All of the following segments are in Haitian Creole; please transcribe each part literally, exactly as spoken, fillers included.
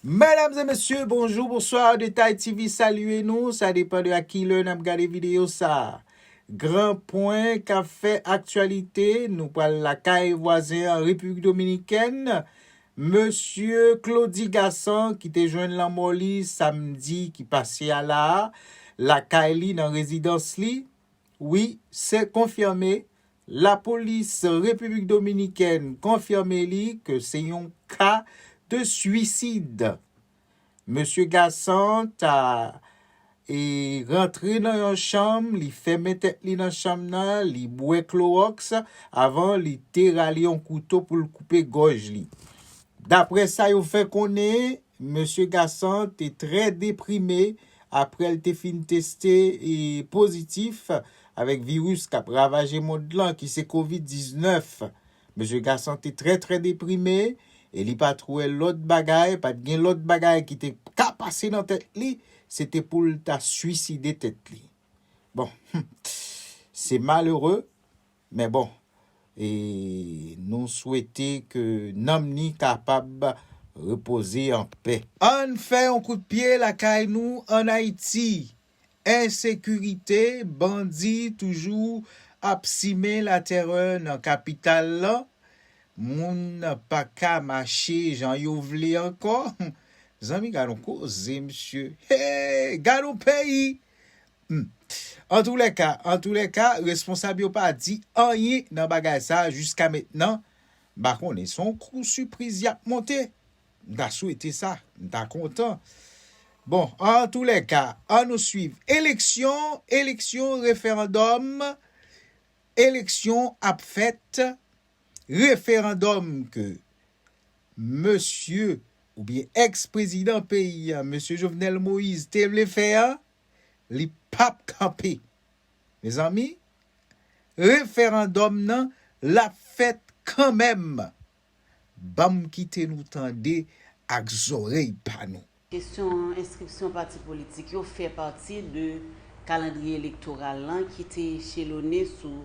Medam e mesye, bonjou, bonswa, Detay T V salye nou, sa depann de a ki lè n ap gade videyo sa. Gran pwen k ap fè aktyalite, nou pral lakay vwazen an Repiblik Dominikèn. Mesye Claudy Gassant ki te jwenn lanmò li samdi ki pase a la, lakay li nan rezidans li. Wi, se konfime. Lapolis Repiblik Dominikèn konfime li ke se yon ka de swisid. Mesye Gassant ta e rantre nan yon chanm, li fèmen tèt li nan chanm nan, li bwè klowòks avan li te rale yon kouto pou l koupe gòj li. Daprè sa yo fè konnen, mesye Gassant te trè deprime apre l te fin teste e pozitif avèk viris k ap ravaje mond lan ki se kovid diznèf. Mesye Gassant te trè trè deprime e li pa t wè lòt bagay, pa t gen lòt bagay ki te ka pase nan tèt li, se te pou l ta swiside tèt li. Bon, se malere, men bon, e nou swete ke nanm ni kapab repoze an pè. Ann fè yon kout pye lakay nou ann Ayiti. Ensekirite, bandi toujou ap simen latèrè nan kapital lan. Moun pa ka mache jan yo vle ankò. Zanmi, gad yon koze, mesye. Hey, gad yon peyi. Hmm. Antoulèka, antoulèka, responsab yo pa di anyen nan bagay sa jiska mentnan. M pa konnen, se yon kou sipriz y ap monte. M ta swete sa, m ta kontan. Bon, antoulèka, ann nou swiv. Eleksyon, eleksyon, referandòm, eleksyon ap fèt. Referandòm ke mesye oubyen èks prezidan peyi a, mesye Jovenel Moïse, te vle fè a, li p ap kanpe. Mezanmi, referandòm nan, l ap fèt kanmenm. Ban m kite nou tande ak zòrèy pa nou. Kesyon enskripsyon pati politik yo fè pati de kalandriye elektoral lan ki te echelone sou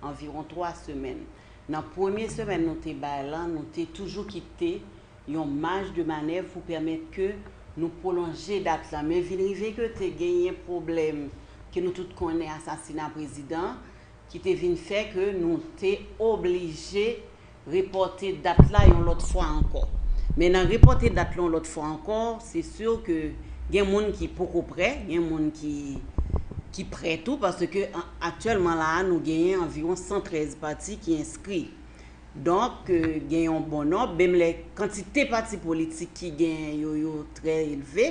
anviwon twa semèn. Nan premye semèn nou te bay lan, nou te toujou kite yon maj de manèv pou pèmèt ke nou pwolonje dat lan. Men vin rive ke te genyen pwoblèm ke nou tout konnen, asasina prezidan, ki te vin fè ke nou te oblije repòte dat la yon lòt fwa ankò. Men nan repòte dat la yon lòt fwa ankò, se si ke gen moun ki poko prè, gen moun ki ki prè tou, paske aktyèlman la a nou genyen anviwon san trèz pati ki enskri. Donk, gen yon bon nonb, menm lè kantite pati politik ki genyen yo, yo trè elve,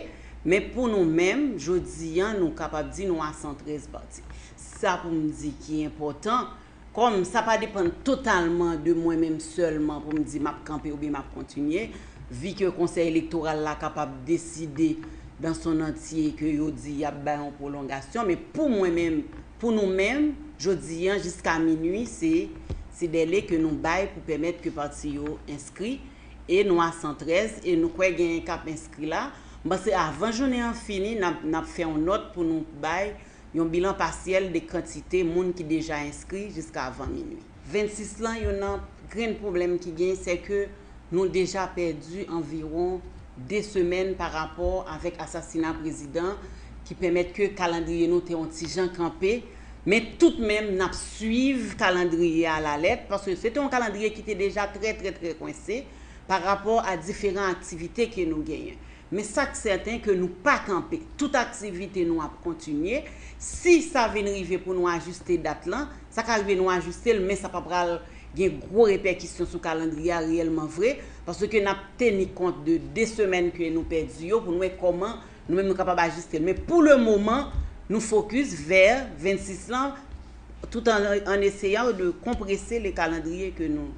men pou nou menm, jodi a, nou kapab di nou a san trèz pati. Sa pou m di ki enpòtan, kòm sa pa depann totalman de mwen menm sèlman pou m di m ap kanpe oubyen m ap kontinye, vi ke Konsèy Elektoral la kapab deside dans son entier ke yo di y ap bay yon pwolongasyon, men pou mwen menm, pou nou menm, jodi a, jiska minui, se, se dèle ke nou bay pou pèmèt ke pati yo enskri, e nou a san trèz, e nou kwè genyen k ap enskri la. M panse avan jounen an fini, n ap, n ap fè yon nòt pou nou bay yon bilan pasyèl de kantite moun ki deja enskri jiska avan minui. Vennsis lan, youn nan grenn pwoblèm ki genyen, se ke nou deja pèdi anviwon de semèn pa rapò avèk asasina prezidan, ki pèmèt ke kalandriye nou te yon ti jan kanpe, men toutmenm n ap swiv kalandriye a alalèt, paske se te yon kalandriye ki te deja trè, trè, trè kwense pa rapò a diferan aktivite ke nou genyen. Men sa k sèten ke nou pa kanpe. Tout aktivite nou ap kontinye. Si sa vin rive pou nou ajiste dat lan, sa ka rive nou ajiste l, men sa pa pral gen gwo repèkisyon sou kalandriye a reyèlman vre, paske n ap teni kont de de semèn ke nou pèdi yo pou n wè kòman nou menm nou kapab ajiste l. Men pou le moman, nou fokis vè vennsis lan, tout en, en essayant de compresser le calendrier que nous,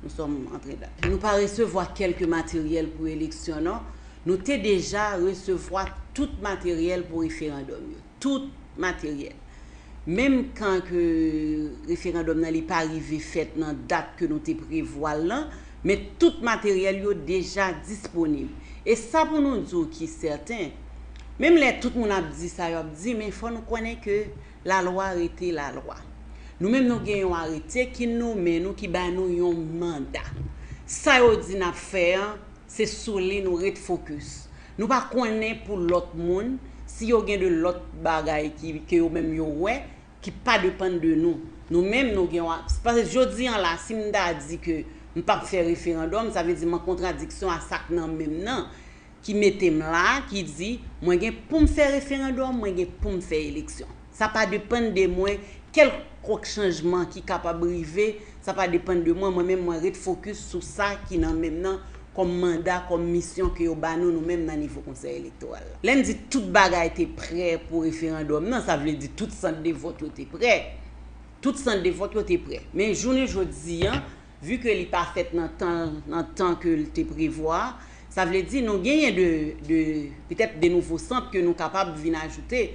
nous sommes en train de. Nou pa resevwa kèlke materyèl pou eleksyon, non. Nou te deja resevwa tout materyèl pou referandòm yo. Tout materyèl. Menm kan ke referandòm nan li pa rive fèt nan dat ke nou te prevwa l lan, men tout materyèl yo deja disponib. E sa pou nou di w ki sèten, menm lè tout moun ap di sa yo ap di, men fò nou konnen ke lalwa rete lalwa. Nou menm nou gen yon arete ki nonmen nou, ki ba nou yon manda. Sa yo di n ap fè an, se sou li nou ret fokis. Nou pa konnen pou lòt moun, si yo gen de lòt bagay ki, ke yo menm yo wè, ki pa depann de nou. Nou menm, nou gen yon, paske jodi an la, si m ta di ke m p ap fè referandòm, sa vle di m an kontradiksyon a sa k nan men m nan, ki mete m la, ki di, mwen gen pou m fè referandòm, mwen gen pou m fè eleksyon. Sa pa depann de mwen, kèlkonk chanjman ki kapab rive, sa pa depann de mwen, mwen menm mwen ret fokis sou sa ki nan men m nan, kòm manda, kòm misyon ke yo ba nou, nou menm nan nivo Konsèy Elektoral la. Lè n di tout bagay te prè pou referandòm nan, sa vle di tout sant de vòt yo te prè. Tout sant de vòt yo te prè. Men jounen jodi an, vi ke li pa fèt nan tan, nan tan ke l te prevwa, sa vle di nou genyen de, de, petèt de nouvo sant ke nou kapab vin ajoute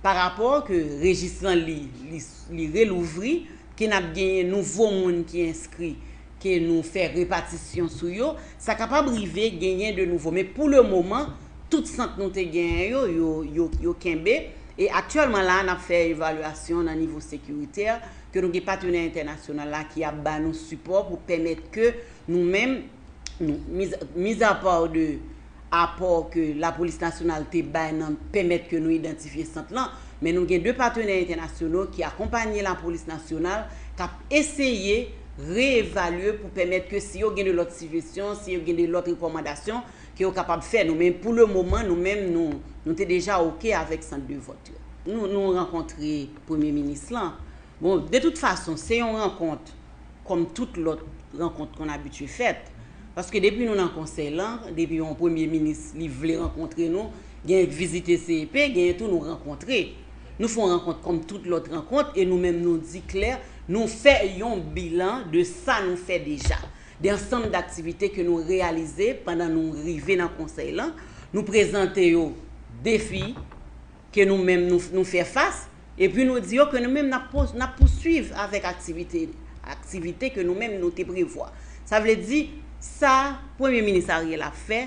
pa rapò ke rejis lan li, li, li relouvri, ke n ap genyen nouvo moun ki enskri, ke nou fè repatisyon sou yo, sa kapab rive genyen de nouvo. Men pou le moman, tout sant nou te genyen yo, yo, yo, yo kenbe. E aktyèlman la, n ap fè evalyasyon nan nivo sekiritè, ke nou gen patnè entènasyonal la ki ap ba nou sipò pou pèmèt ke nou menm, nou, miz, miz apa de apò ke Lapolis Nasyonal te bay nan pèmèt ke nou idantifye sant lan, men nou gen de patnè entènasyonal ki akonpanye Lapolis Nasyonal, k ap eseye reevalye pou pèmèt ke si yo gen de lòt sijesyon, si yo gen de lòt rekòmandasyon, ke yo kapab fè nou. Men pou le moman, nou menm, nou, nou te deja oke avèk sant de vòt yo. Nou, nou rankontre Premye Minis lan. Bon, de tout fason, se yon rankont, kòm tout lòt rankont konn abitye fèt. Paske depi nou nan konsèy lan, depi yon premye minis, li vle rankontre nou, gen vizite C E P, genyen tou nou rankontre. Nou fè yon rankont kòm tout lòt rankont e nou menm nou di klè, nou fè yon bilan de sa nou fè deja. De ansanm daktivite ke nou reyalize pandan nou rive nan konsèy lan. Nou prezante yo defi ke nou menm nou, nou fè fas, epi nou di yo ke nou menm n ap pous-, n ap pouswiv avèk aktivite, aktivite ke nou menm nou te prevwa. Sa vle di, sa Premye Minis Ariel ap fè,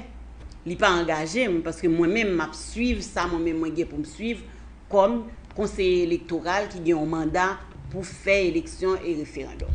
li pa angaje m, paske mwen menm m ap swiv sa mwen menm mwen gen pou m swiv kòm konseye elektoral ki gen yon manda pou fè eleksyon e referandòm.